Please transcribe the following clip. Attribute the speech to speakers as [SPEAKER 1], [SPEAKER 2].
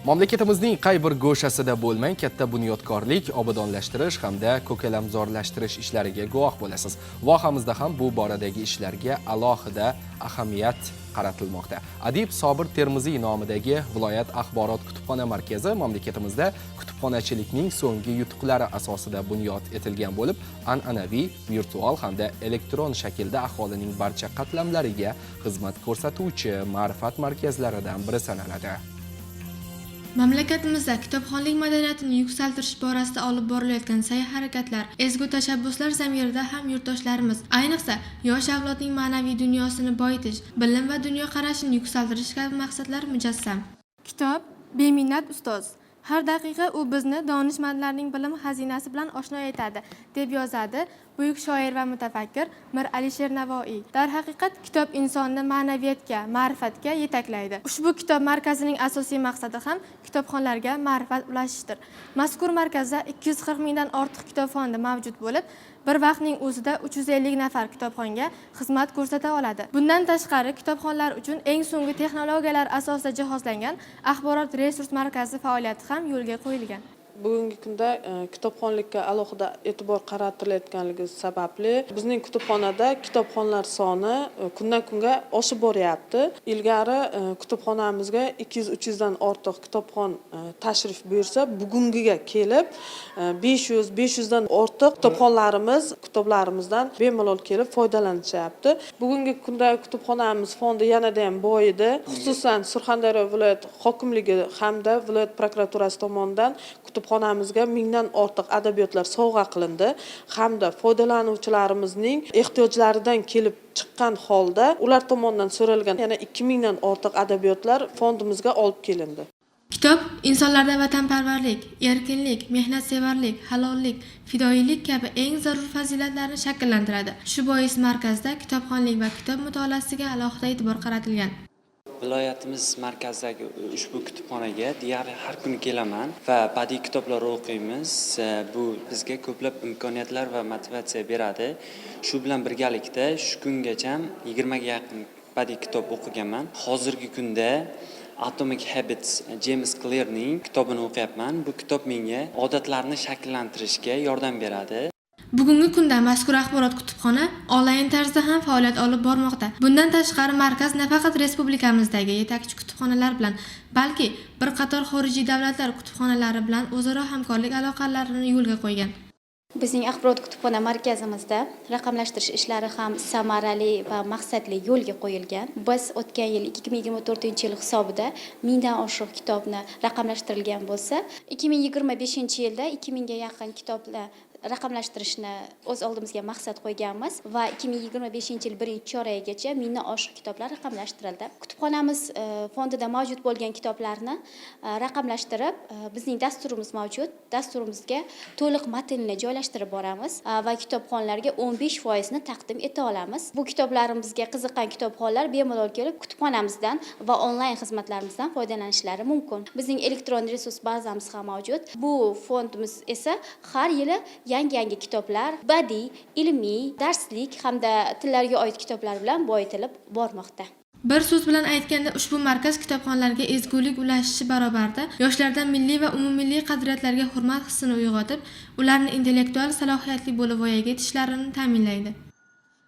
[SPEAKER 1] Mamlakatimizning qay bir go'shasida bo'lmang, katta bunyodkorlik, obodonlashtirish hamda ko'kalamzorlashtirish ishlariga guvoh bo'lasiz. Vohamizda ham bu boradagi ishlarga alohida ahamiyat qaratilmoqda. Adib Sobir Termiziy nomidagi viloyat axborot kutubxona markazi mamlakatimizda kutubxonachilikning so'nggi yutuqlari asosida bunyod etilgan bo'lib, an'anaviy, virtual hamda elektron shaklda aholining barcha qatlamlariga xizmat ko'rsatuvchi ma'rifat markazlaridan biri sanaladi.
[SPEAKER 2] Mamlakatimizda kitobxonlik madaniyatini yuksaltirish borasida olib borilayotgan sa'y-harakatlar, ezgu tashabbuslar zamirida ham yurtdoshlarimiz, ayniqsa, yosh avlodning ma'naviy dunyosini boyitish, bilim va dunyoqarashini yuksaltirish kabi maqsadlar mujassam. Kitob beminnat ustoz. Har daqiqa u bizni donishmandlarning bilim xazinasi bilan oshno etadi, deb yozadi buyuk shoir va mutafakkir Mir Alisher Navoiy. Darhaqiqat, kitob insonni ma'naviyatga, ma'rifatga yetaklaydi. Ushbu kitob markazining asosiy maqsadi ham kitobxonlarga ma'rifat ulashishdir. Mazkur markazda 240 mingdan ortiq kitob fondi mavjud bo'lib, bir vaqtning o'zida 350 nafar kitobxonga xizmat ko'rsata oladi. Bundan tashqari, kitobxonlar uchun eng so'nggi texnologiyalar asosida jihozlangan axborot resurs markazi faoliyati ham yo'lga qo'yilgan.
[SPEAKER 3] Bugungi kunda kitobxonlikka alohida e'tibor qaratilayotganligi sababli bizning kutubxonada kitobxonlar soni kundan kunga oshib boryapti. Ilgari kutubxonamizga 200-300 dan ortiq kitobxon tashrif buyursa, bugungiga kelib 500, 500 dan ortiq kitobxonlarimiz kitoblarimizdan bemalol kelib foydalanishyapti. Bugungi kunda kutubxonamiz fondi yanada ham boyidi. Xususan, Surxondaryo viloyat hokimligi hamda viloyat prokuraturasi tomonidan kutubxonamizga 1000 dan ortiq adabiyotlar sovg'a qilindi hamda foydalanuvchilarimizning ehtiyojlaridan kelib chiqqan holda ular tomonidan so'ralgan yana 2000 dan ortiq adabiyotlar fondimizga olib kelindi.
[SPEAKER 2] Kitob insonlarda vatanparvarlik, erkinlik, mehnatsevarlik, halollik, fidoyilik kabi eng zarur fazilatlarni shakllantiradi. Shu bois markazda kitobxonlik va kitob mutolaasiga alohida e'tibor qaratilgan.
[SPEAKER 4] Viloyatimiz markazidagi ushbu kutubxonaga deyarli har kuni kelaman va badiiy kitoblar o'qiymiz. Bu bizga ko'plab imkoniyatlar va motivatsiya beradi. Shu bilan birgalikda shu kungacha 20 ga yaqin badiiy kitob o'qiganman. Hozirgi kunda Atomic Habits, James Clearning kitobini o'qiyapman. Bu kitob menga odatlarni shakllantirishga yordam beradi.
[SPEAKER 2] Bugungi kunda mazkur axborot kutubxona onlayn tarzda ham faoliyat olib bormoqda. Bundan tashqari, markaz nafaqat respublikamizdagi yetakchi kutubxonalar bilan, balki bir qator xorijiy davlatlar kutubxonalari bilan o'zaro hamkorlik aloqalarini yo'lga qo'ygan.
[SPEAKER 5] Bizning axborot kutubxona markazimizda raqamlashtirish ishlari ham samarali va maqsadli yo'lga qo'yilgan. Biz o'tgan yil, 2024 yil hisobida 1000 dan oshiq kitobni raqamlashtirilgan bo'lsa, 2025 yilda 2000 ga yaqin kitoblar raqamlashtirishni o'z oldimizga maqsad qo'yganmiz va 2025 yil birinchi choragigacha 1000 dan oshiq kitoblar raqamlashtirildi. Kutubxonamiz fondida mavjud bo'lgan kitoblarni raqamlashtirib, bizning dasturimiz mavjud. Dasturimizga to'liq matnni joylashtirib boramiz va kitobxonlarga 15 foizni taqdim eta olamiz. Bu kitoblarimizga qiziqqan kitobxonlar bemalol kelib kutubxonamizdan va onlayn xizmatlarimizdan foydalanishlari mumkin. Bizning elektron resurs bazamiz ham mavjud. Bu fondimiz esa har yili yangi yangi kitoblar, badiiy, ilmiy, darslik hamda tillarga oid kitoblar bilan boyitilib bormoqda.
[SPEAKER 2] Bir so'z bilan aytganda, ushbu markaz kitobxonlarga ezgulik ulashishi barobarida yoshlarda milliy va umummilliy qadriyatlarga hurmat hissini uyg'otib, ularni intellektual salohiyatli bo'lib voyaga yetishlarini ta'minlaydi.